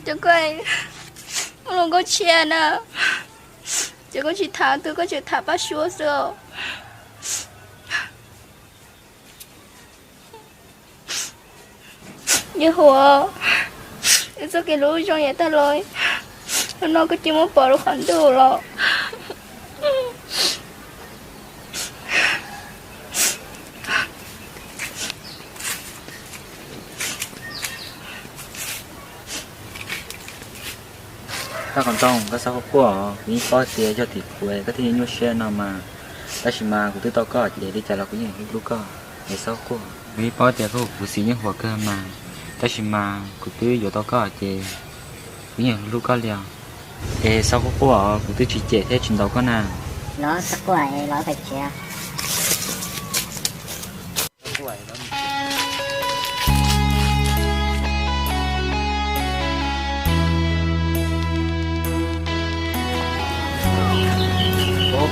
Cov koj, muaj hluas nkauj tshiab na, ces koj tsis tham twg, koj tseem tham Paj Suav xwb. Yeej Huam, wb txoj kev hlub zoo yav tag los, hnub no koj cia muab pov rau qhov ntuj los. Paj Qhov Ntoo, koj txhob quaj quaj, kuv yeej paub tias yog tim kuv koj thiaj nyuaj siab no mas, tab sis mas kuv twb tau koj ces li cas los kuv yeej hlub hlub koj, es txhob quaj. Kuv yeej paub tias koj kuv txiv Yeej Huam kawg mas, tab sis mas kuv twb yuav tau koj ces kuv yeej hlub hlub koj li os. Es txhob quaj quaj, kuv twb tsis cem thiab tsis ntaus koj na. Los txhob quaj es los pem tsev. Ua,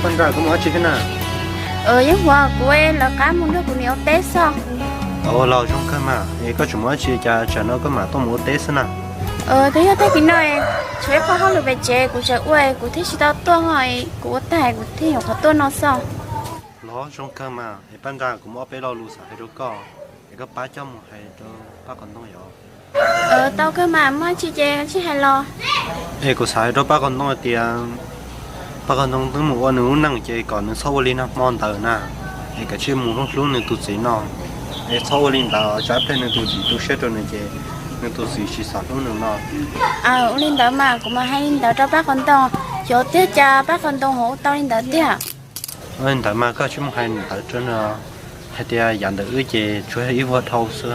Paj Nra, koj mus dab tsi thiab na? Yeej Huam, kuv lawv qab mus nrog kuv niam ua teb xwb. Ua los zoo kawg mas, es koj tseem mus dab tsi cas tsam no koj mam tuaj mus ua teb xwb na? Twb yog tag kis no tshuav ib qho hauj lwm pem tsev kuv tseem ua kuv thiaj tsis tau tuaj ho, kuv ua tag kuv thiaj yuav qhov tuaj no xwb. Los zoo kawg mas, es Paj Nra, kuv muaj ob peb lo lus xav hais rau koj, es koj pab coj mus hais rau Paj Qhov Ntoo yom. Tau kawg mas, muaj tsi ces tsij hais los. Es kuv xav hais rau Paj Qhov Ntoo hais tias Paj Qhov Ntoo twb mus ua nws lub neej ces kom nws txhob ua li nag hmo ntawd na, es kav tsij mus hlub hlub nws tus txiv no, es txhob ua li ntawd tsam pliag nws tus txiv tu siab rau nws ces nws tus txiv tsis xav hlub nws no. Ua li ntawd mas kuv mam hais li ntawd rau Paj Qhov Ntoo, xyov tiag cas Paj Qhov Ntoo ho ua tau li ntawd tiag. Ua li ntawd mas koj tsis mus hais ntawd rau nws hais tias yav ntawd wb ces tsuas yog ib vuag dhau xwb,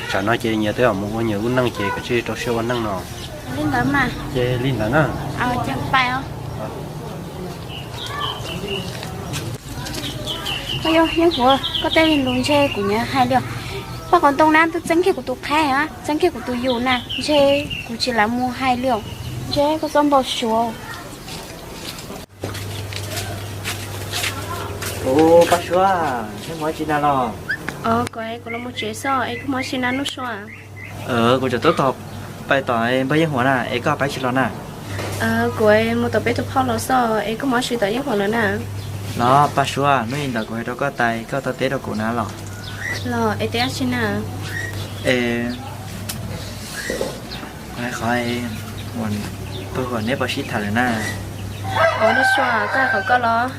tsam no ces nyias twb mus ua nyias lub neej ces kav tsij rau siab ua neej no. Li ntawd mas. Ces li ntawd na. Koj yog Yeej Huam, koj tej lus ntshe kuv nyiam hais li os. Paj Qhov Ntoo na twb txeeb kiag kuv tus qhaib, txeeb kiag kuv tus yus na, ntshe kuv tsis lam mus hais li os. Ntshe koj txhob npau suav. Ua, Paj Suav, nej mus dab tsi na los? Kuv, kuv los mus tsev xwb, es koj mus dab tsi na Nuj Sua? Kuv tseem tuaj tom, pais tom npawg Yeej Huam na, es koj pab tsis los na? Kuv mus tom peb tus phauj los xwb, es koj mus dab tsi tom Yeej Huam lawm na? Los Paj Suav, hnub ntawd kuv hais rau koj tas koj tau teb rau kuv na los? Los es teb dab tsi na? Es qhov, paj huam neb puas sib tham lawm na? Ua, Nuj Sua, koj hais qhov koj los?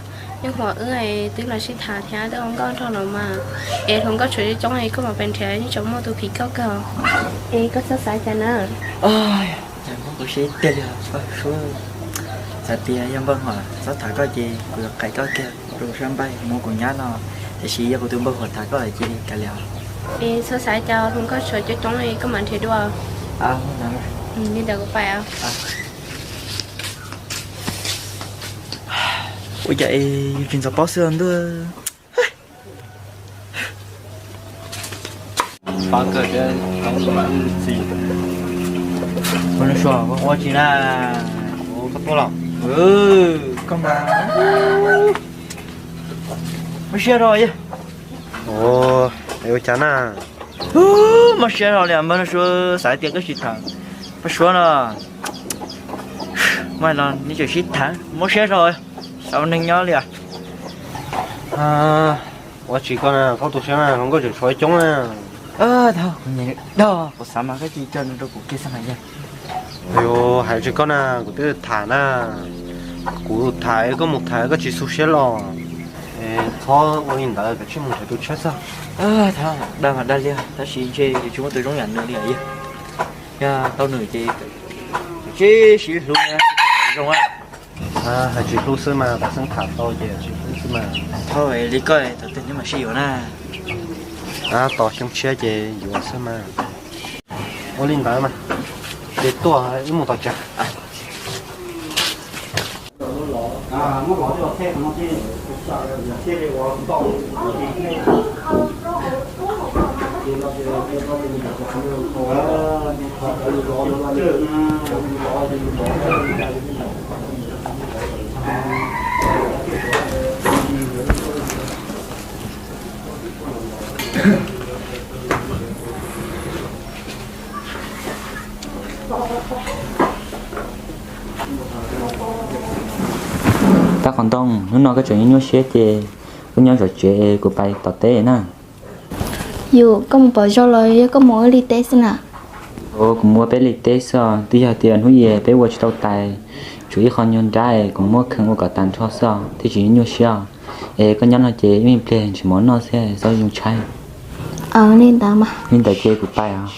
Yeej Huam wb twb los sib tham thiab twb ua nkauj nraug los mas, es hluas nkauj tshuav coob coob es koj mam pes nrhiav yeej tseem muaj tus phim koj kawg. Es koj txhob xav cas na. Cas muab kuv siab tiag li Paj Suav. Txawm tias yog npawg Huam txhob tham koj ces kuv yuav qais koj kiag rau sab npaij mus kuv nyab no, tiam sis yog kuv tus npawg Huam tham koj ces kav liam. Es txhob xav cas, hluas nkauj tshuav coob coob es koj mam nrhiav dua. Li ntawd kuv pais. Ua cas es yus tsis ntxov paub xwb ntuj. Ua, Nuj Sua, koj ua tsi na? Koj tuaj los? Koj mas mob siab rau. Ua cas na? Mob siab rau li npawg Nuj Sua, xav tias koj tsis tham Paj Suav no. Mas los neb tseem sib tham, mob siab rau. Xav neeg nyob li. Ua tsis koj na, koj tu siab na, hluas nkauj tseem tshuav coob na. Thov kuv nyiam dag, kuv xav mas koj cia coj nws rau kuv kiag xwb mas yog. Yus hais tsis koj na, kuv twb tham na. Kuv tham koj mus tham koj tsis xu siab los. Txhob ua li ntawd, kav tsij mus nrhiav tus tshiab xwb. Thov dag mas dag li, tab sis ntshe yus tsis muaj tus zoo yam nws li yog. Yog tau nws ces tsis sib hlub zoo. Hais tsis hlub xwb mas, tas xeeb tham tau ces tsis hlub xwb mas. Thov li koj thaum twg neb mam sib yuav na. Tos xyoo tshiab ces yuav xwb mas. Ua li ntawd mas, ces tuaj wb mus tom tsev. Paj Qhov Ntoo, hnub no koj tseem nyuaj nyuaj siab ces koj nyob zov tsev es kuv pais tom teb na. Yus, koj mus pom zog los yog koj mus ua ib li teb xwb na? Kuv mus ua peb li teb xwb os, twb yog tias hnub ib peb ua tsis tau tais, tshuav ib qho nyuag nrab es kuv muab kheej ua kom tag nrho xwb os, thiaj tsis nyuaj siab os. Es koj nyob no ces ib me pliag ntshe mov noj xwb, txhob zoo tshaib. Li ntawd ces kuv pais os.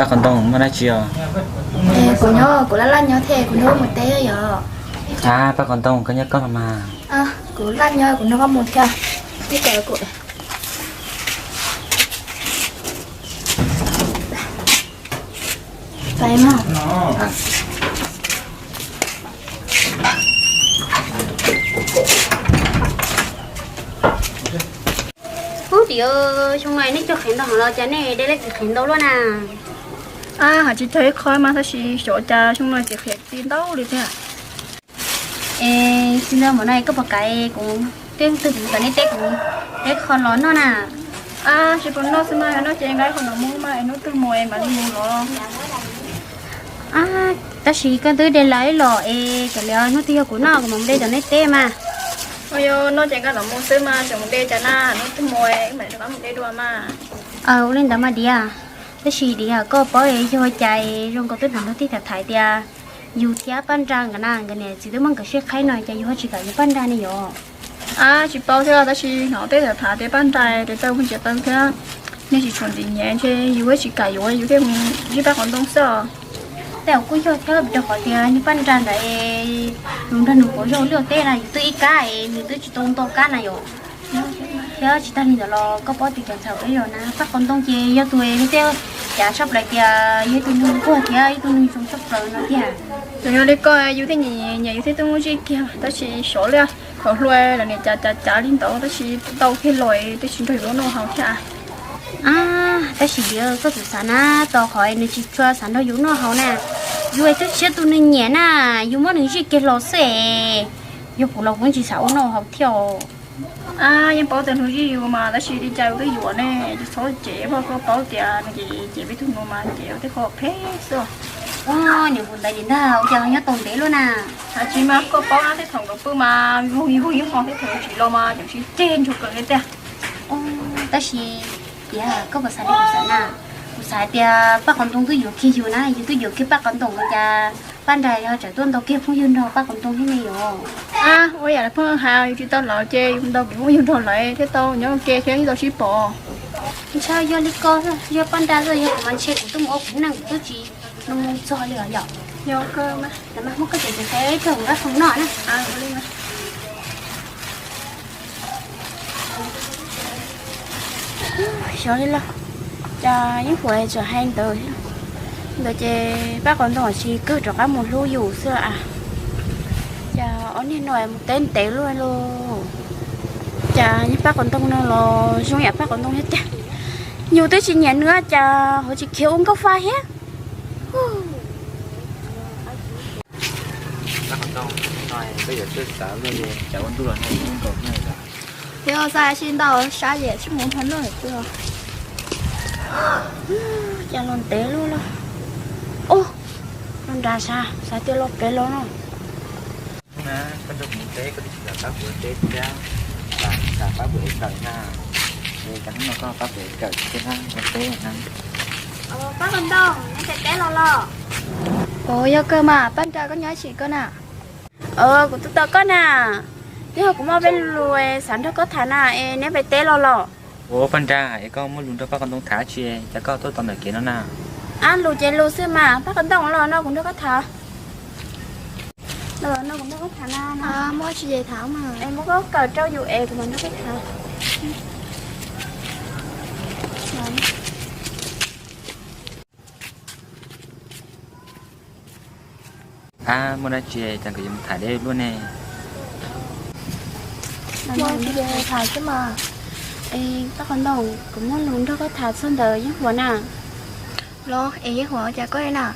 Paj Qhov Ntoo, muaj dab tsi os? Kuv nyob, kuv laj laj nyob thiab, kuv nrog koj mus teb yom. Ab, Paj Qhov Ntoo, koj nyob koj los mas. Kuv laj nyob, kuv nrog koj mus thiab. Ib co kuv pais mas. Ub, tias xyoo no nej cog qhiav ntau heev los cas nej de leej twg qhiav ntau luaj na? Ab, hais tsis tau ib qho mas tab sis xyov cas xyoo no ces qhiav ti ntau li thiab. Es tsis ntawd mam no koj puas kam kuv twb twg kuv kam nej teb kuv teb qho los noj na? Ab, tsis pub noj xwb mas, noj ces nqa qho no mus mas es hnub twg mus es mam li mus los. Ab, tab sis koj twb de lawm los es kav liam, hnub twg yog kuv noj kuv mam de cov nej teb mas. Yog noj ces nqa no mus xwb mas, tseem mus de cas na, hnub twg mus es mam rov qab mus de dua mas. Ua li ntawd mas Diav, tab sis Diav koj paub yog cas zoo nkaus twb hnov luag tej tham tham tias yus thiab Paj Nra nkawd na, nkawd niam txiv twb muab nkawd sib qhaib no cas yus ho tsis kam yuav Paj Nra ne yom? Ab, tsis paub thiab tab sis hnov tej tham tham tias Paj Nra tes taw mus ntsiav taw thiab, nej tsis tshua ntxim nyiam ntshe yus thiaj tsis kam yuav, yus thiaj mus ntsib Paj Qhov Ntoo xwb os. Tej zaum kuj yog thiab, rau qhov tias niag Paj Nra ntawd es nws nrog nws pom zoo li tej na, yus twb ib kab es nws twb tsis tau ntau kab na yom. Thiab tsis tag li ntawd los koj paub tias cov ntxhais peb yog na, Paj Qhov Ntoo ces yog tus thiaj cav tshaj plaws tias yog ib tug neeg nquag thiab ib tug neeg zoo tshaj plaws no tiag. Tseem yog li koj, yus thiaj nyiam nyiam yus thiab tub Nuj Zij kiag tab sis xyov li, thaum hluas los niam cav cav cav li ntawd tab sis tau kiag los twb tsis nrog yus ua noj haus thiab. Tab sis Diav, koj txawm xav na, tos qhov nws tsis tshua xav nrog yus noj haus na, yus twb tsis yog tus nws nyiam na, yus muab nws zij kiag los xwb es, yog kuv los kuv tsis xav ua noj haus thiab. Yeej paub tias nws zij yus mas tab sis li cas yus twb yuav ne, tsis txhob cem, koj paub tias nws cem cem peb tug no mas cem tej qho phem xwb. Ua niam kuv ntawd ces ntag ua cas nyob tau ntev luaj na. Hais tsis mas koj paub na, tej thaum nkawd pw mas vog vog yeej ho, tej thaum tsis los mas tseem sib ceg ntsuag kawg li tiag. Tab sis tias koj puas xav li kuv xav na, kuv xav hais tias Paj Qhov Ntoo twb yuav kiag yus na, yus twb yuav kiag Paj Qhov Ntoo ua cas Paj Nra yog tseem tuaj ntau kiag phooj ywg nrog Paj Qhov Ntoo thiab ne yom? Ua yam li phooj ywg hais, yus tsis tau lawv ces yus ntau kiag phooj ywg nrog lawv thiaj tau nyob ua ke thiab tau sib pom. Ntshe yog li koj, yog Paj Nra xwb, yog kuv mas ntshe kuv twb mus ua kuv neej kuv twb tsis mus txog li os yom. Yog kawg mas, muab koj cov ntxhais rau kuv nqa khoom noj na. Xyov li los, cas Yeeb Huas tseem hais ntawd, ntawd ces Paj Qhov Ntoo tsis kwv rov qab mus hlub yus xwb a. Cas ob niag no mus teb ntev luaj lauj. Cas yog Paj Qhov Ntoo no los zoo yam Paj Qhov Ntoo thiab tiag. Yus twb tsis nyiam nws cas ho tsis khiav ua nkauj fa thiab. Yog xav sib ntau sab yam sib mus hmo noj lawm. Cas los ntev luaj lauj. Ub, los nrad sas, xav tias los pem los no. Hnub na, koj nrog kuv mus teb, koj twb tsis kam pab kuv teb thiab, kam pab kuv ev kawm na. Es cas hnub no koj pab kuv ev kawm thiab na, ua teb na. Pab Qhov Ntoo, neb pem teb los los? Ua yog kawg mas, Paj Nra koj nyob tsis koj na? Kuv twb tos koj na. Twb yog kuv muaj peb lus xav nrog koj tham na, es neb pem teb los los? Ua Paj Nra, es koj muaj lus nrog Paj Qhov Ntoo tham tsi, cas koj tuaj tos ntawm kev no na? Ab, lus ces lus xwb mas, Paj Qhov Ntoo los no kuv nrog koj tham. Los no kuv nrog koj tham na. Muaj tsi es tham mas. Es muab koj kawm rau yus es kuv mam nrog koj tham. Ab, muaj dab tsi cas nkawd yuav mus tham deb luaj ne? Muaj tsi es tham xwb mas. Es Paj Qhov Ntoo, kuv muaj lus nrog koj tham txog ntawm Yeeb Huas na. Los es Yeeb Huas cas koj na?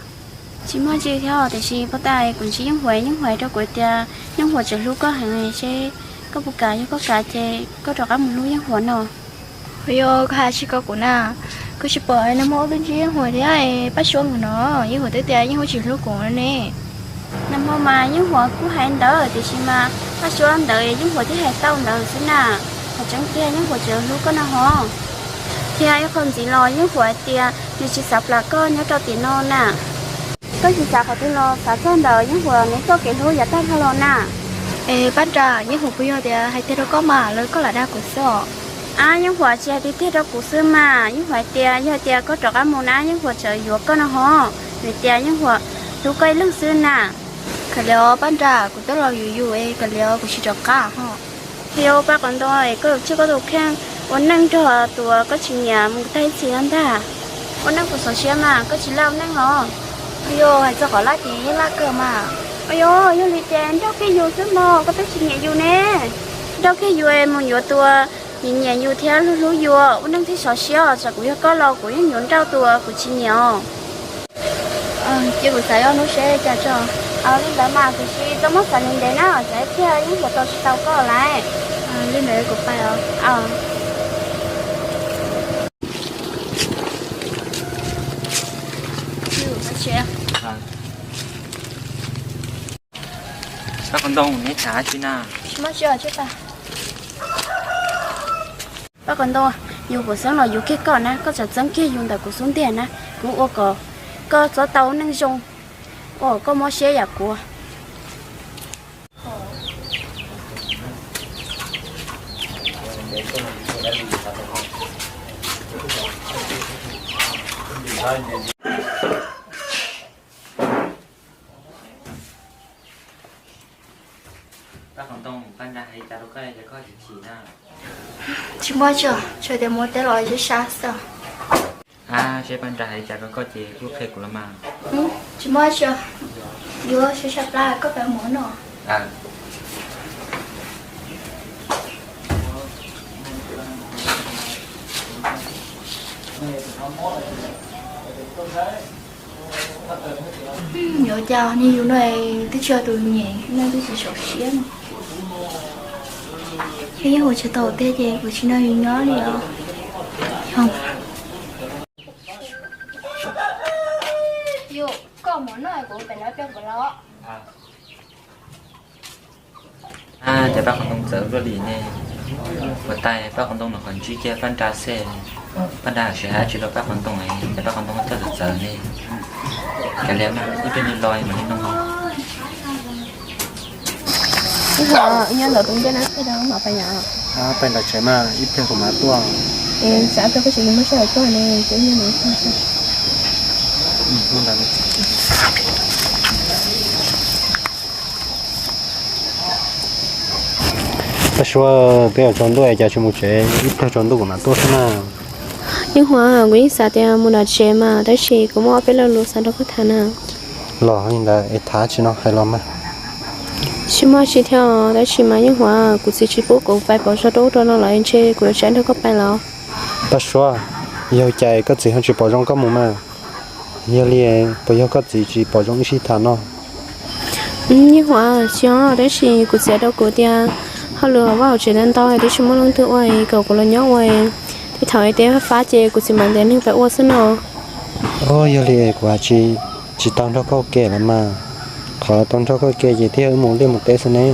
Tsis muaj tsi thiab tiam sis pab tas kuv ntsib Yeeb Huas, Yeeb Huas rau kuv tias Yeeb Huas tseem hlub koj heev, seb koj puas kam, yog koj kam ces koj rov qab mus hlub Yeeb Huas no. Yog koj hais tsis koj kuv na, koj tsis pom nag hmo wb twb ntsib Yeej Huas thiab Paj Suav nkawd no, Yeej Huas twb tias Yeej Huas tsis hlub kuv no ne. Nag hmo mas Yeej Huas kuj hais ntawd tiam sis mas Paj Suav ntawd Yeej Huas thiaj hais tau ntawd xwb na. Qhov tseeb tiag Yeej Huas tseem hlub koj no hov. Thiab ib qho ntxiv los Yeej Huas hais tias nws tsis xav plam koj nyob rau tim no na. Koj tsis xav qhov twg los xav txog ntawm Yeej Huas nws txoj kev hlub yav tag dhau los na. Es Paj Nra, Yeej Huas puas yog tias hais tiag rau koj mas los koj lam dag kuv xwb os? Ab, Yeej Huas tsis hais tiag tiag rau kuv xwb mas, Yeej Huas hais tias yog tias koj rov qab mus na Yeej Huas tseem yuav koj no hov, vim tias Yeej Huas hlub koj ib leeg xwb na. Kav liam os Paj Nra, kuv twb los yuav yus es kav liam os, kuv tsis rov qab hov. Yog Paj Qhov Ntoo, koj tsiab koj tus kheej ua neej nrog tus koj tsis nyiam mus tag ib txhis no ntag. Ua neej kuv xav siab mas koj tsis laj ua neej los? Yog hais txog qhov laj ces yeej laj kawg mas. Yog, yog li ces nrauj kiag yus xwb mog, koj twb tsis nyiam yus ne. Nrauj kiag yus es mus yuav tus nyiam nyiam yus thiab hlub hlub yus, ua neej thiaj xav siab, tsam kuv yog koj los kuv yeej yuav nrauj tus kuv tsis nyiam os. Cia kuv xav ib hnub seb cas tso. Li ntawd mas kuv tsis txhob muab xav ntev ntev na, xav ib pliag Yeej Huas tos tsis tau koj lawm. Li ntawd kuv pais os. Paj Qhov Ntoo, neb tham tsi na? Paj Qhov Ntoo, yus kuv xeeb los yus kiag koj na, koj txawm txeeb kiag yus ntawm kuv xub ntiag na, kuv ua kom koj txhob tau neej zoo, ua kom koj mob siab yam kuv. Paj Qhov Ntoo, Paj Nra hais cas rau koj es koj tsis chim na? Tsis muaj tsi, tsuas tias mus ua teb los sib sab xwb. Ab, seb Paj Nra hais cas rau koj ces kuj qhia kuv los mas. Tsis muaj tsi, yuav sib sab plab koj pab mus no. Yuav cas niag yus no twb tsis yog tus nyiam, no twb tsis sov siab no. Yeej Huas tsis tau tiag ces kuv tsis nrog yus nyob li os. Yus, koj mus no kuv pem no pliag kuv los. Ab, cas Paj Qhov Ntoo txawv luaj li ne. Ua cas Paj Qhov Ntoo no kom ntsib kiag Paj Nra xwb. Paj Nra siv hais dab tsi rau Paj Qhov Ntoo es cas Paj Qhov Ntoo coj txawv txawv ne. Kav liam mas, ib pliag nws los mam li nug. Ib pliag nws los mam pais. Peb nram tsev mas ib pliag kuv mam tuaj. Xav tias koj tseem muaj sij hawm tuaj ne, ces ib pliag nws tuaj. Paj Suav, twb yuav tsaus ntuj es cas tsis mus tsev, ib pliag tsaus ntuj kuv mam tuaj xwb na. Yeej Huas, kuv yeej xav tias mus nram tsev mas tab sis kuv muaj ob peb lo lus xav nrog koj tham na. Los li ntawd es tham tsi no hais los mas. Tsis muaj tsi thiab tab sis mas Yeej Huas, kuv txiv tsis pub kuv pais pauv zog rau ub rau no lawm ntshe kuv yuav tsum nrog koj pais los. Paj Suav, yog cas koj txiv ho tsis pom zoo koj mus mas? Yog li puas yog koj txiv tsis pom zoo wb sib tham no? Yeej Huas, tsis yog, tab sis kuv txiv hais rau kuv tias hauj lwm hauv vaj hauv tsev ntau ntau twb tsis muaj leej twg ua es kom kuv los nyob ua es, tej thaum es tej fab fab ces kuv txiv mam ntiav neeg pais ua xwb no. Yog li kuv tsis tau nrog koj ua ke lawm mas, qhov tau nrog koj ua ke ces thiaj wb mus liaj mus teb xwb ne.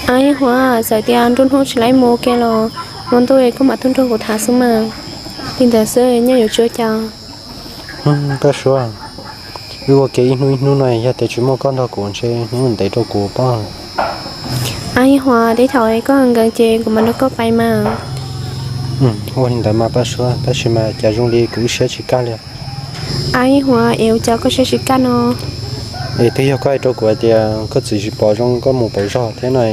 Yeej Huas, txawm tias nruab hnub tsis laib mus ua ke los hmo ntuj koj mam tuaj nrog kuv tham xwb mas. Li ntawd xwb, nyob yuav tsis ua cas. Paj Suav, wb ua ke ib hnub ib hnub no yog tias tsis muaj koj nrog kuv ntshe hnub ntev rau kuv pob. Yeej Huas, tej thaum koj nkees ces kuv mam nrog koj pais mas. Ua li ntawd mas Paj Suav, tab sis mas cas zoo li kuv wb siab tsis kaj li. Yeej Huas, es ua cas koj siab tsis kaj no? Es twb yog koj hais rau kuv hais tias koj txiv tsis pom zoo koj mus pauv zog thiab no,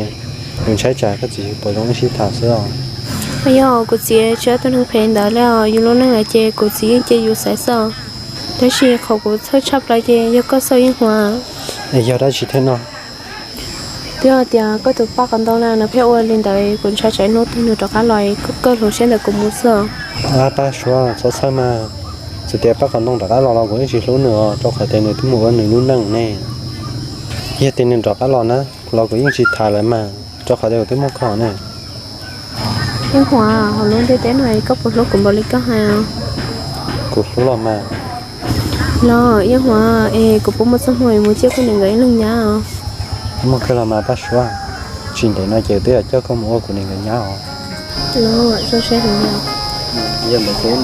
kuv ntshai tsam koj txiv tsis pom zoo wb sib tham xwb os. Yog kuv txiv tsis yog tus neeg phem ntawd li os, yus lub neej lawm ces kuv txiv yeej cia yus xaiv xwb os. Tab sis qhov kuv txhawj tshaj plaws ces yog koj xwb Yeej Huas. Es yog dab tsi thiab no? Twb yog tias koj tus Paj Qhov Ntoo na nws pheej ua li ntawd, kuv ntshai tsam ib hnub twg nws rov qab los koj hloov siab ntawm kuv mus xwb os. Paj Suav, txhob txhawj mas, txawm tias Paj Qhov Ntoo rov qab los los kuv yeej tsis hlub nws os, rau qhov tias nws twb mus ua nws lub neej ne. Yog tias nws rov qab los na los kuv yeej tsis tham lawm mas, rau qhov tias kuv twb muaj koj ne. Yeej Huam, hauv lub ntiaj teb no koj puas hlub kuv npaum li koj hais os? Kuv hlub los mas. Los Yeej Huam, es kuv puas muaj txoj hmoo mus ciaj koj niam nkawd ib leeg nyab os? Muaj kawg los mas Paj Suav, tsis ntev no ces twb yuav coj koj mus ua kuv niam nkawd nyab os. Los zoo siab heev li. Yog ntawd ces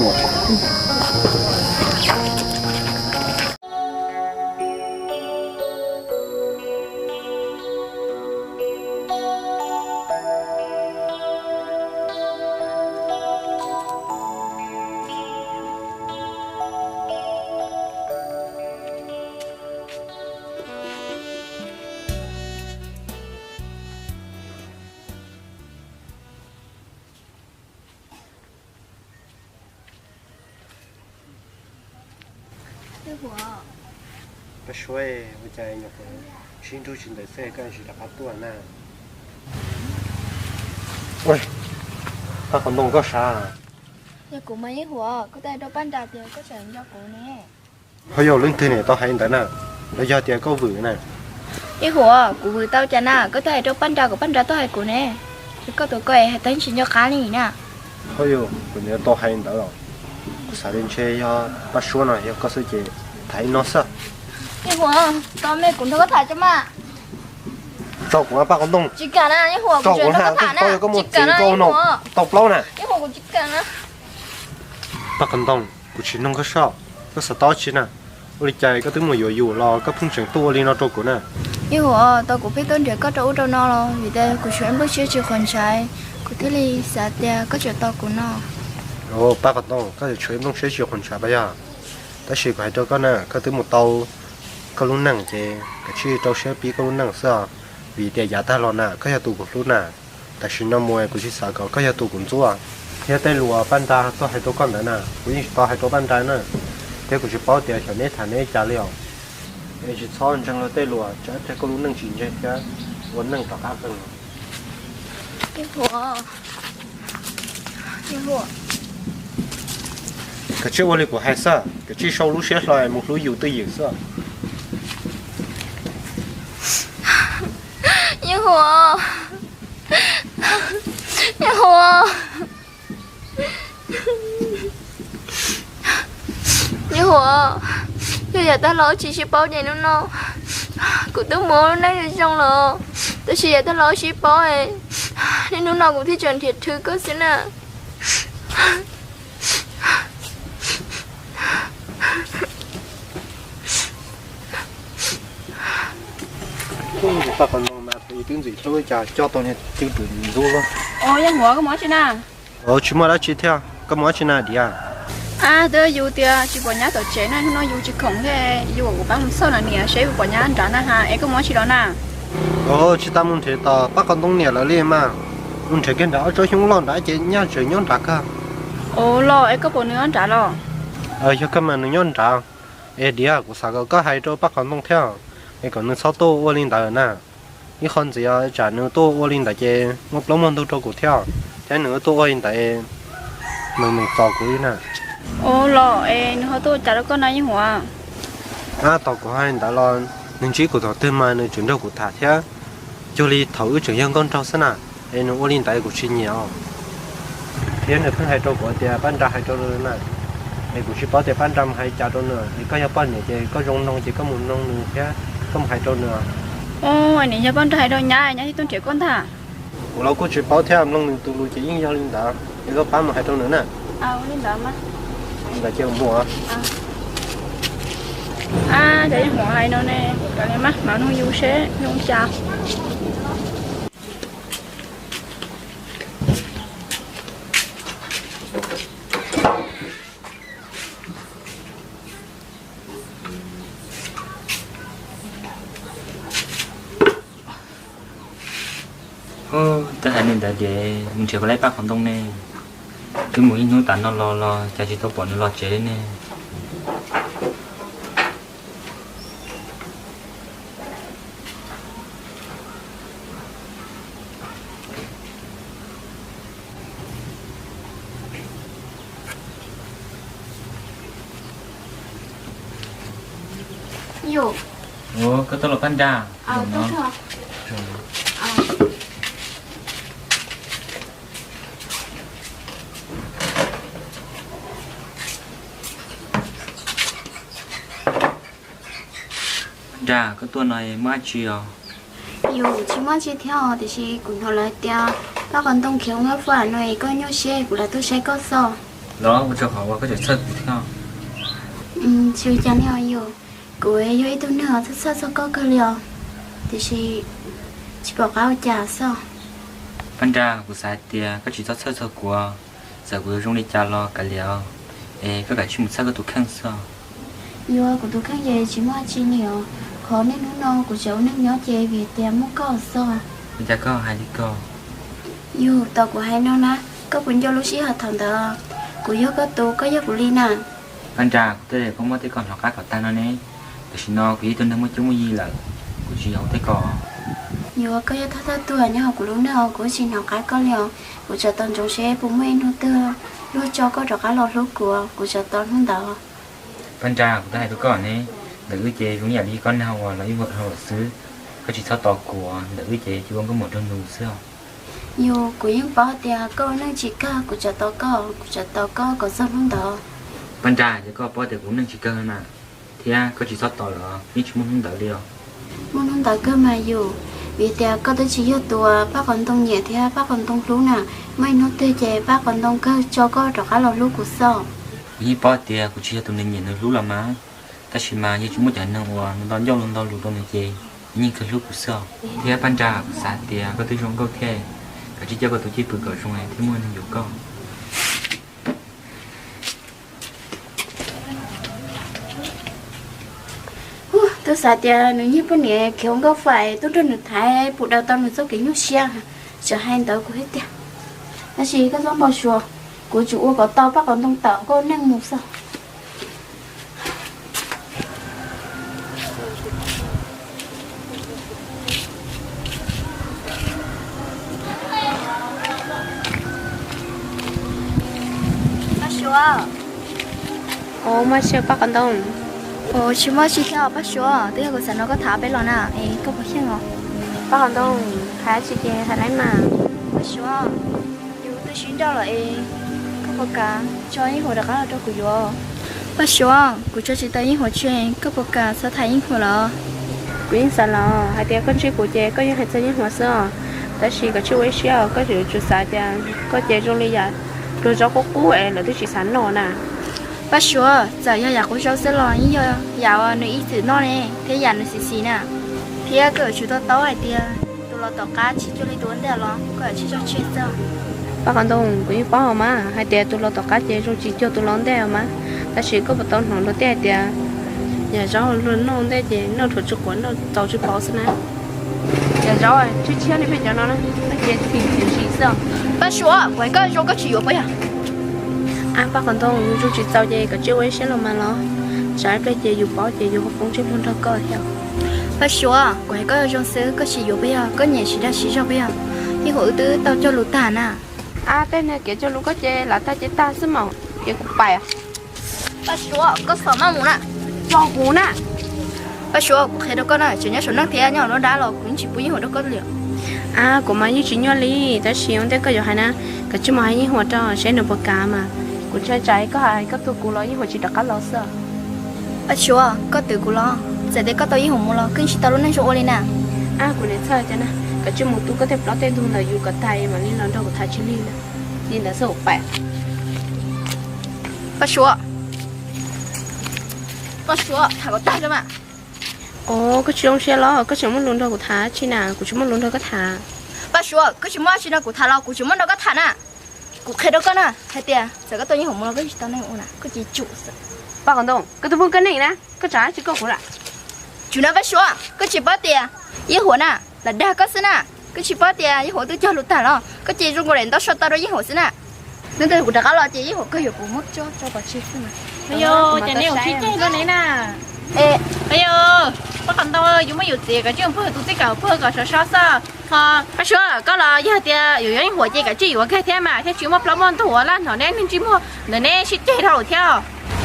Paj Suav, ua cas nyuam qhuav sib nrug tsis ntev xwb koj tsis rov qab tuaj na? Paj Qhov Ntoo, koj sav? Yog kuv mas Yeej Huam, koj twb hais rau Paj Nra tias koj tseem nco kuv ne. Ho yog leej twg niam tau hais li ntawd na? Los yog tias koj vwm na? Yeej Huam, kuv vwm tau cas na, koj twb hais rau Paj Nra kom Paj Nra tuaj hais kuv ne. Yog koj tus koj es hais tag tsis nco qab li na. Ho yog kuv niam tau hais li ntawd los? Kuv xav li ntshe yog Paj Suav no yog koj xwb ces tham ib no xwb. Yeej Huam, tau me kuv nrog koj tham tso mas. Tso kuv, Paj Qhov Ntoo. Tsis kam na Yeej Huam, tso kuv na, koj tsis paub yog koj muaj txiv koj ua no tau plaub na. Yeej Huam, kuv tsis kam na. Paj Qhov Ntoo, kuv tsis noog koj soj, koj xav tau tsi na? Ua li cas koj twb mus yuav yus los koj pheej tseem tuaj ua li no rau kuv na? Yeej Huam, tau kuv pheej tuaj nrhiav koj rau ub rau no los vim tias kuv tshuav ib nplooj siab tsis qhuas ntshai, kuv thiaj li xav tias koj tseem tos kuv no. Paj Qhov Ntoo, koj yuav tshuav ib nplooj siab tsis qhuas ntshai pas yog? Tab sis kuv hais rau koj na, koj twb mus tau koj lub neej ces kav tsij rau siab pib koj lub neej xwb os. Vim tias yav tag los na koj yog tus kuv hlub na, tam sim no mus kuv tsis xav kom koj yog tus kuv ntxub. Thiab tej lus Paj Nra tuaj hais rau koj ntawd na kuv yeej tsis tau hais rau Paj Nra na, thiab kuv tsis paub tias xyov neb tham neb li cas li os. Es tsis txhob ntseeg luag tej lus, tsam ib pliag koj lub neej tsis ntseeg thiab ua neej rov qab qeeg. Kav tsij ua li kuv hais xwb, kav tsij sau lub siab hlo mus hlub yus twj ywm xwb. Yeej Huam, Yeej Huam, Yeej Huam, yog yav tag los tsis sib paub ces hnub no kuv twb mus ua lub neej zoo zoo los, tab sis yav tag los sib paub, niaj hnub no kuv thiaj tseem nrhiav thwv koj xwb na. Paj Qhov Ntoo mas twb ntxim hlub cas coj tau niag cwj pwm ntxub. Yeej Huam, koj mus dab tsi na? Tsis muaj dab tsi thiab, koj mus dab tsi na Diav? Twb yus tias tsis pom nyab tom tsev na, hnub no yus tsis khoom thiab, yus kom kuv pab mus xauj na niam seb puas pom nyab nrad na has, es koj mus dab tsi los na? Tsis tas mus nrhiav tom Paj Qhov Ntoo niam lawv li mas, mus nrhiav kiag nrad ob tsob xyoob loj nrad ces nyaj tseem nyob nrad kawg. Ua los es koj pom nws nyob nrad los? Yog kawg mas nws nyob nrad. Es Diav, kuv xav kom koj hais rau Paj Qhov Ntoo thiab, es kom nws txhob tuaj ua li ntawd na. Ib qho ntxiv tsam nws tuaj ua li ntawd ces muaj plaub muaj ntug rau kuv thiab, thiab nws tuaj ua li ntawd meem meem txom kuv li na. Ua los es nws ho tuaj ua cas rau koj na Yeej Huam? Tab tom kuv hais li ntawd los nws ntsib kuv thaum twg mas nws tseem nrog kuv tham thiab, cuag li thaum wb tseem yog nkauj nraug xwb na. Es nws ua li ntawd kuv tsis nyiam os. Thiab nws pheej hais rau kuv tias Paj Nra hais rau nws na, es kuv tsis paub tias Paj Nra mus hais cas rau nws. Es koj yog poj niam ces koj zoo mloog ces koj mus mloog nws thiab koj mus hais rau nws. Ua niam, yog Paj Nra hais rau nyab, nyab thiaj tuaj nrhiav koj ntag. Kuv los kuj tsis paub thiab, mloog nws tus lus ces yeej yog li ntawd, es koj pab mus hais rau nws na. Li ntawd ces mus. Cov Yeej Huam hais no ne, kom niam maj mam nug yus seb zoo cas. Twb hais li ntawd ces mus nrhiav puas laib Paj Qhov Ntoo ne. Twb mus ib hnub tas no los los cas tsis tau pom nws los tsev li ne. Koj tuaj los Paj Nra? Nra, koj tuaj no muaj dab tsi os? Yus tsis muaj dab tsi thiab os, tiam sis kuv hnov lawv hais tias Paj Qos Ntoo khiav ua nkauj faj no es koj nyuaj siab kuv lam tuaj saib koj xwb. Los ua rau qhov uas koj tseem txhawj kuv thiab. Tsis ua cas li os yus, kuv yog ib tug neeg txhawj txhawj txog koj kawg li os, tiam sis tsis pom qab ua cas xwb. Paj Nra, kuv xav hais tias koj tsis txhob txhawj txog kuv, txawm kuv yuav zoo li cas los kav liam, es koj kav tsij mus txhawj koj tus kheej xwb. Yus, kuv tus kheej ces tsis muaj dab tsi li os, qhov niaj hnub no kuv tseem ua neej nyob ces vim tias muaj koj xwb. Ua cas koj hais li ko? Yus, tau kuv hais no na, koj puas nco lub sij hawm thaum ntawd kuv yog koj tus, koj yog kuv li na? Paj Nra, kuv twb hais koj muab tej ko hnov qab kom tag no ne, tam sim no kuv yog ib tug neeg muaj cuab muaj yig lawm, kuv tsis yog tej ko. Yus, koj yog thawj thawj tug nyob hauv kuv lub neej, kuv tsis hnov qab koj li os. Kuv tseem tos ntsoov seb puas muaj ib hnub twg luag tso koj rov qab los hlub kuv, kuv tseem tos hnub ntawd. Paj Nra, kuv twb hais rau koj ne, ntawm wb ces zoo yam li koj neeg uas los ib vuag dhau lawm xwb. Koj tsis txhob tos kuv, ntawm wb ces cia ua nkauj muam nraug nus xwb os. Yus, kuv yeej paub tias koj ua neej tsis kawg, kuv tseem tos koj, kuv tseem tos koj kom txog hnub ntawd. Paj Nra, yog koj paub tias kuv ua neej tsis kawg na, thiab koj tsis txhob tos lawm, yeej tsis muaj hnub ntawd li os. Muaj hnub ntawd kawg mas yus, vim tias koj twb tsis yog tus uas Paj Qos Ntoo nyiam thiab Paj Qos Ntoo hlub na. Muaj ib hnub twg ces Paj Qos Ntoo kawg tso koj rov qab los hlub kuv xwb. Kuv yeej paub tias kuv tsis yog tus nws nyiam nws hlub los mas, tab sis mas yeej tsis muaj cov neeg uas nto ncauj los nto lus rau nws ces nws yeej kawg hlub kuv xwb os. Thiab Paj Nra, kuv xav tias koj twb zoo nkauj thiab, kav tsij coj koj tus cwj pwm kom zoo thiaj muaj neeg yuav koj. Twb xav tias nws niag poj niam khiav ua nkauj faj, twb nrog nws thaiv puas daws tau nws txoj kev nyuaj siab, tseem hais ntawd kuv thiab tiag. Tab sis koj txhob npau suav, kuv tsuas ua kom tau Paj Qos Ntoo tawm koj neej mus xwb. Paj Suav. Ua, muaj dab tsi Paj Qos Ntoo? Ua, tsis muaj dab tsi thiab Paj Suav, twb yog kuv xav nrog koj tham peb los na, es koj puas xyeej os? Paj Qos Ntoo, hais dab tsi ces hais lauj mas. Paj Suav, yus twb sib nrauj lawm es koj puas kam tso Yeej Huam rov qab los rau kuv yuav? Paj Suav, kuv tso tsis tau Yeej Huam tseg, koj puas kam txhob tham Yeej Huam los? Kuv yeej xav los hais tias koj ntsib kuv ces koj yeej hais txog Yeej Huam xwb os. Tab sis koj tsis ua ib siab, koj yuav tsum xav tias koj ces zoo li yam pluag zaub qub qub es lawv twb tsis xav noj na. Paj Suav, txawm yog yam qub zaub xwb los yeej yog yam uas nws ib txwm noj ne, thiab yam nws xis xis na. Thiab koj yuav tsum to taub hais tias tus los tom qab tsis cuag li tus ua ntej los, koj yuav tsum tso tseg xwb. Paj Qos Ntoo, kuv yeej paub mas hais tias tus los tom qab ces zoo tsis cuag tus los ntej mas. Tab sis koj puas tau hnov luag tej hais tias yam zaub luag noj ntej ces noj dhuav tsis quav, noj txaus tsis pauv xwb na. Yam zaub tshiab tshiab li peb cov no na, ces txim txim sim xwb. Paj Suav, kuv hais koj zoo koj tsis yuav puas yog? Ab, Paj Qos Ntoo, yus zoo tsis txaus ces koj tsis ua ib siab los mas los. Tsam ib pliag ces yus paub ces yus ho poob ntsej muag nrog koj thiab. Paj Suav, kuv hais koj zoo xwb koj tsis yuav puas yog? Koj nyiam siv dag siv zog puas yog? Yeej Huam wb twb tau cog lus tag na. Ab, tej niag kev cog lus koj ces lam tag ces tag xwb mas, ces kuv pais. Paj Suav, koj txhob maj mus na. Tso kuv na. Paj Suav, kuv qhia rau koj na, tseem nyob saum neej thiab nyob hauv lub dab los kuv yeej tsis pub Yeej Huam rau koj li. Ab, kuv mas yeej tsis nyuaj li, tab sis ua ntej koj yuav hais na, koj tsis mus hais Yeej Huam rau seb nws puas kam mas. Kuv ntshai tsam koj hais koj tuag kuv los Yeej Huam tsis rov qab los xwb. Paj Suav, koj twv kuv los, txawm tias koj tau Yeej Huam mus los koj yeej tsis tau lub neej zoo ua li na. Ab, kuv niam txhawj cov na, koj tsis mus tu koj tej plaub tej ntug ntawm yus kom tag mam li los nrog kuv tham tsis li na. Li ntawd xwb kuv pais. Paj Suav, Paj Suav, tham kom tag mas. Ov, koj tsis zoo siab los koj tseem muaj lus nrog kuv tham tsi na? Kuv tsis muaj lus nrog koj tham. Paj Suav, koj tsis muaj dab tsi nrog kuv tham los kuv tseem muaj nrog koj tham na. Kuv qhia rau koj na hais tias txawm koj tau Yeej Huam mus los koj tsis tau neej ua na, koj cia li tsum xwb. Paj Qos Ntoo, koj twb pub koj neej na, koj tsam dab tsi koj kuv lawm? Tsum na Paj Suav, koj tsis paub tias Yeej Huam na lam dag koj xwb na. Koj tsis paub tias Yeej Huam twb cog lus tag los koj cia li zoo nkaus daim ntaub so tau rau Yeej Huam xwb na. Hnub twg kuv rov qab los ces Yeej Huam kawg yuav kuv muab tso rau pov tseg xwb mas. Ayo, cas ne tsis ceg no ne na. Ayo, Paj Qos Ntoo, yus muaj yus txiv, kav tsij pawg tus txij kawm pawg kom sov so xwb. Ho Paj Suav, koj los yog tias yus yuav Yeej Huam ces kav tsij yuav kiag thiab mas, thiaj tsis muaj plaub muaj ntug ua laj hnov neb neeg ntsej muag ntawm neb sib ceg dhau lawm thiab.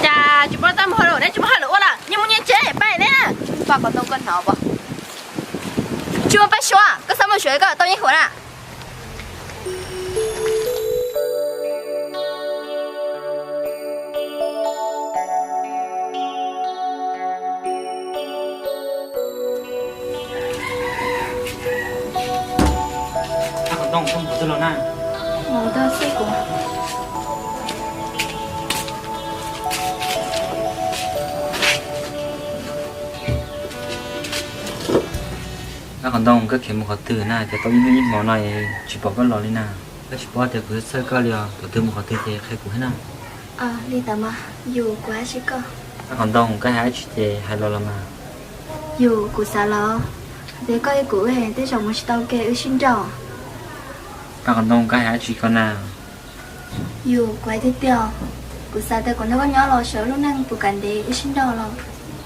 Cas tsis pub tau mus hauj lwm, neb tsis muaj hauj lwm ua lawm, nyias mus nyias tsev pais neb na. Paj Qos Ntoo, koj hnov puas? Tsis muaj Paj Suav, koj txhob muaj suav koj tau Yeej Huam na. Ntoo, koj mus qhov twg los na? Mus tau xwb kuv. Dab Qhov Ntoo, koj khiav mus qhov twg na? Ces tau ib hnub ib hmo no tsis pom koj los li na. Koj tsis paub tias kuv txhawj koj li os, thaum twg mus qhov twg ces qhia kuv thiab na. Li ntawd mas, yus kuv hais tsis koj. Dab Qhov Ntoo, koj hais dab tsi ces hais los los mas. Yus kuv xav los, tias koj thiab kuv tej zaum mus tsis tau ke wb sib nrauj. Dab Qhov Ntoo, koj hais dab tsi koj na? Yus kuv hais tiag tiag, kuv xav tias kuv nrog koj nyob los sawv lub neej puas kam ntev wb sib nrauj los.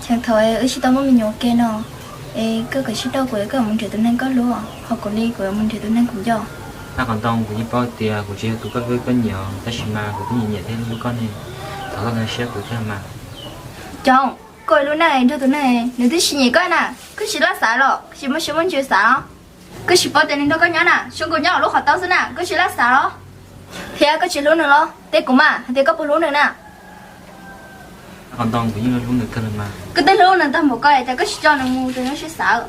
Cheem thaum wb tsis tau muaj me nyuam ua ke no, es koj kom sib nrauj kuv, koj yuav mus nrhiav tus neeg koj hlub, ho kuv li kuv yuav mus nrhiav tus neeg kuv nco. Dab Qhov Ntoo, kuv yeej paub tias kuv tsis yog tus koj hlub koj nyiam, tab sis mas kuv twb nyiam nyiam thiab hlub koj ne, thov koj nkag siab kuv thiab mas. Cov, koj lub neej nrog tus neeg nws twb tsis nyiam koj na, koj tsis laj xav los, koj tsis muaj siab muaj ntsws xav los? Koj tsis paub tias nws nrog koj nyob na, zoo nkaus nyob hauv lub qhov taub xwb na, koj tsis laj xav los? Thiab koj tsis hlub nws los? Teb kuv mas hais tias koj puas hlub nws na. Dab Qhov Ntoo, kuv yeej hlub nws kawg li mas. Koj twb hlub nws tag npaum ko cas koj tsis tso nws mus rau nyob siab xav?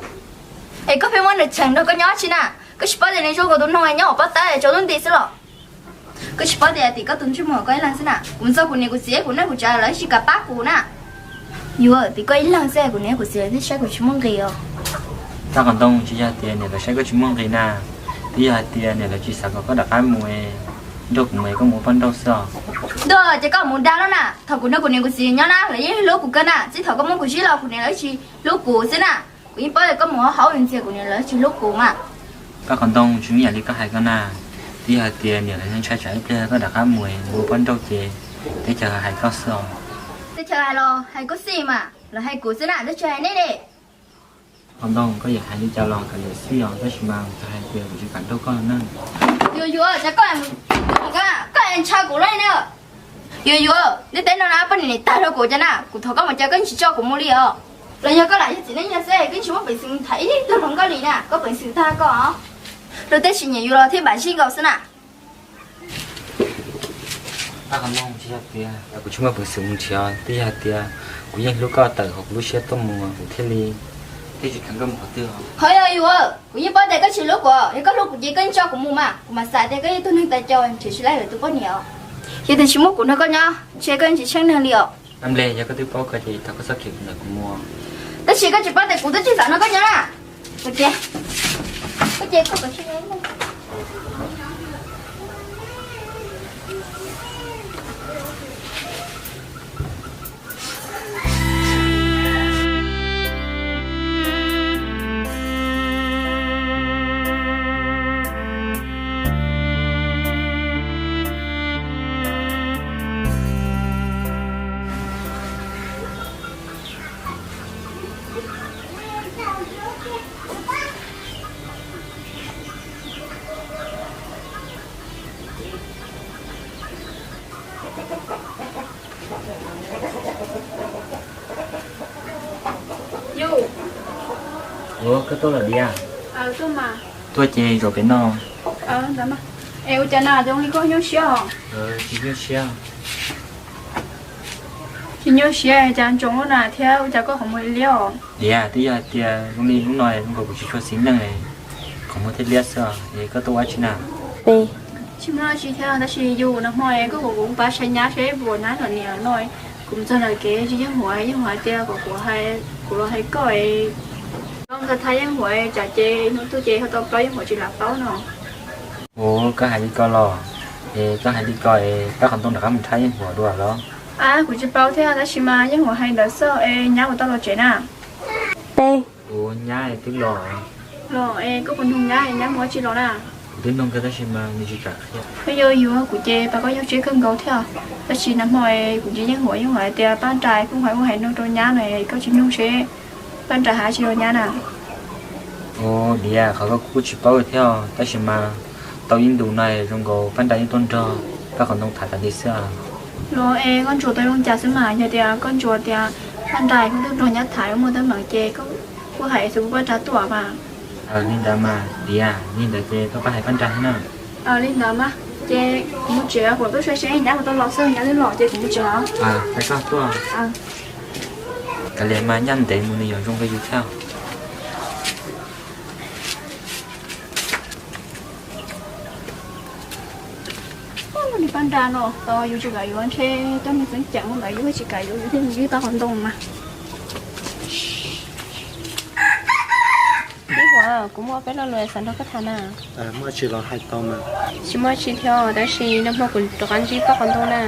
Es koj pheej muab nws cheem nrog koj nyob tsi na? Koj tsis paub tias nws zoo nkaus tus noog nyob hauv pob tawb tsaus ntuj nti xwb los? Koj tsis paub tias tim koj tus ntsej muag koj ib leeg xwb na, kuv mus txog kuv niam kuv txiv kuv neej kuv tsav lawv tsis kam pab kuv na. Yuav tim koj ib leeg xwb, kuv niam kuv txiv lawv twb saib kuv tsis muaj nqis os. Dab Qhov Ntoo, tsis yog tias niam lawv saib koj tsis muaj nqis na, twb yog hais tias niam lawv tsis xav kom koj rov qab mus nrog kuv mus, koj mus ua poj nrauj xwb os. Ntuj, ces koj mus dag lawm na, thaum kuv nrog kuv niam kuv txiv nyob na lawv yeej hlub kuv kawg na, txij thaum koj muab kuv zib los kuv niam lawv tsis hlub kuv xwb na. Kuv yeej paub tias koj mus hauv ntxias kuv niam lawv tsis hlub kuv mas. Dab Qhov Ntoo, tsis ib yam li koj hais ko na, twb yog hais tias niam lawv ntshai tsam ib pliag koj rov qab mus mus ua poj nrauj ces teb chaws hais koj xwb os. Teb chaws hais los hais koj xij mas, lawv hais kuv xwb na, lawv tsis hais nej li. Dab Qhov Ntoo, koj yuav hais li cas los koj yuav xij os, tab sis mas kuv hais tias kuv tsis kam nrauj koj na. Yuav yuav, cas koj, koj ntshaw kuv li na. Yuav yuav, ntiaj teb no na poj niam tag rau kuv cov na, kuv thov koj mus cas koj tsis tso kuv mus li os. Los yog koj lam yog txiv neej yog xwb, koj tsis muaj peev xwm tham ib tug hluas nkauj li na, koj peev xwm tag koj. Luag tej tsis nyiam yus los thiaj mam zij nkaus xwb na. Dab Qhov Ntoo, tsis yog tias kuv tsis muaj peev xwm mus nrhiav, twb yog hais tias kuv yeej hlub koj tawm hauv kuv lub siab tuaj mus kuv thiaj li, thiaj tsis kheev koj mus qhov twg. Ho yog yus, kuv yeej paub tias koj tsis hlub kuv, yog koj hlub kuv ces koj yeej tso kuv mus mas, kuv mam xav tias koj yog tus neeg tas cos nrhiav tsis tau lwm tus poj niam. Yog tias tsis muaj kuv nrog koj nyob, ntshe koj yeej tsis tsheej neeg li os. Dab Nplej, yog koj twb paub ko ces thov koj txhob khiav kuv ntawm kuv mus. Tab sis koj tsis paub tias kuv twb tsis xav nrog koj nyob na. Ua ke, ua ke koj kom tsis Yus. Ua, koj tuaj lawm Diav? Tuaj ces zaum pem no. Es ua cas na, zoo li koj nyuaj siab os? Tsis nyuaj siab. Tsis nyuaj siab cas ntsoov lub na thiab, ua cas koj qhov muag liab os? Diav, twb yog hais tias zoo li hnub no zoo nkaus kuv tsis tshua xis neej, qhov muag thiaj liab xwb os. Es koj tuaj ua dab tsi na? Tsis muaj dab tsi thiab, tab sis yus, nag hmo koj kom kuv pab saib nyab seb puas nyab nrog niam no. Kuv mus txog ntawm kev tsis yeej huam, yeej huam hais tias kom kuv, kuv los hais koj, koj nkag thab yeej huam tsam ces hnub twg ces ho tau plaub yeej huam tsis lam paub no. Ua, koj hais li ko los? Es koj hais li ko es Dab Qhov Ntoo rov qab mus thab yeej huam dua los? Kuv tsis paub thiab, tab sis mas yeej huam hais ntawd xwb es nyab puas tau los tsev na? Ua, nyab twb los. Los es koj puas nug nyab, nyab mus ua dab tsi los na? Kuv twb nug kawg tab sis mas nws tsis kam qhia. Koj yuav yuav kuv ces pab koj nyuaj siab kawg nkaus thiab, tab sis nag hmo kuv tsis yeej huam, yeej huam hais tias Paj Nrais kuj hais ua hais no rau nyab na, koj tsis nug seb Paj Nrais hais dab tsi rau nyab na. Ua, Diav, qhov koj kuj tsis paub thiab, tab sis mas tau ib ntus no zoo nkaus Paj Nrais yeej tuaj nrog Dab Qhov Ntoo tham tas li xwb. Los es koj ntsuas tau zoo cas xwb mas, yog tias koj ntsuas tias Paj Nrais kuj tuaj nrog nyab tham muaj teeb meem ces kuj hais xwb Paj Nrais tuaj mas. Li ntawd mas Diav, li ntawd ces koj pab hais Paj Nrais thiab na. Li ntawd mas, ces kuv mus tsev, kuv tuaj saib seb nyab puas tau los xwb, nyab twb los ces kuv mus tsev os. Pab koj tuaj. Kav liam mas, nyaj ntev mus nws yuav zoo rau yus thiab. Paj nra no tos yus tsis kam yuav ntshe coj nws txeeb ceem ntawd yus tsis kam yuav yus thiaj mus ywg tau qhov ntoo mas. Tij Huam, kuv muaj peb lo lus xav nrog koj tham na. Muaj tsis los hais tau mas. Tsis muaj tsis thiab tab sis nag hmo kuv rov qab ntsib Paj Qhov Ntoo na.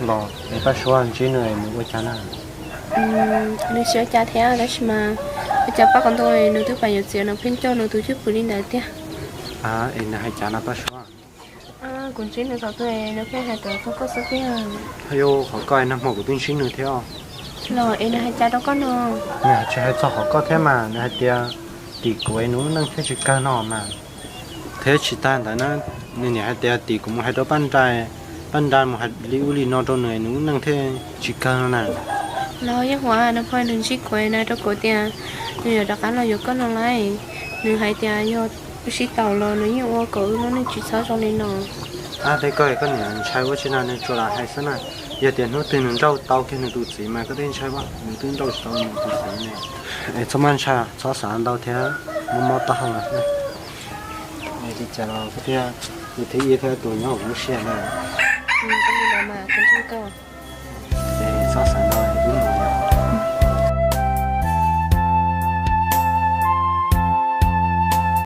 Los es Paj Suav ntsib nws nws ua cas na? Nws tsis ua cas thiab tab sis mas ua cas Paj Qhov Ntoo nws twb pais yuav txiv no pheej coj nws tus cwj pwm li ntawd tiag. Es nws hais cas no Paj Suav? Kuv ntsib nws thaum twg nws pheej hais rau koj xwb tiag. Yog qhov koj nag hmo kuv twb ntsib nws thiab. Los es nws hais cas rau koj no? Nws tsis hais txog qhov koj thiab mas nws hais tias tim kuv es nws lub neej thiaj tsis kawg no mas. Thiab tsis tag ntawd na, nws niam hais tias tim kuv mus hais rau Paj Nra, Paj Nra mus hais li ub li no rau nws nws lub neej thiaj tsis kawg no na. Los yeej Huam, nag hmo nws ntsib kuv na rau kuv tias nws yuav rov qab los yuav koj no lauj. Nws hais tias yog sib tau los nws yeej ua kom wb lub neej tsis txhob zoo li no. Ab, tej koj koj niam ntshai ua tsi na, nws tsuas lam hais xwb na. Yog tias hnub twg nws nrauj tau kiag nws tus txiv mas koj tej ntshai as, nws twb nrauj tsis tau nws tus txiv ne. Es txhob maj ntshai, txhob xav ntau thiab, mob mob taub hau. Li cas los koj thiaj, nws thiaj ib thiaj tus nyob hauv lub siab na. Txhob xav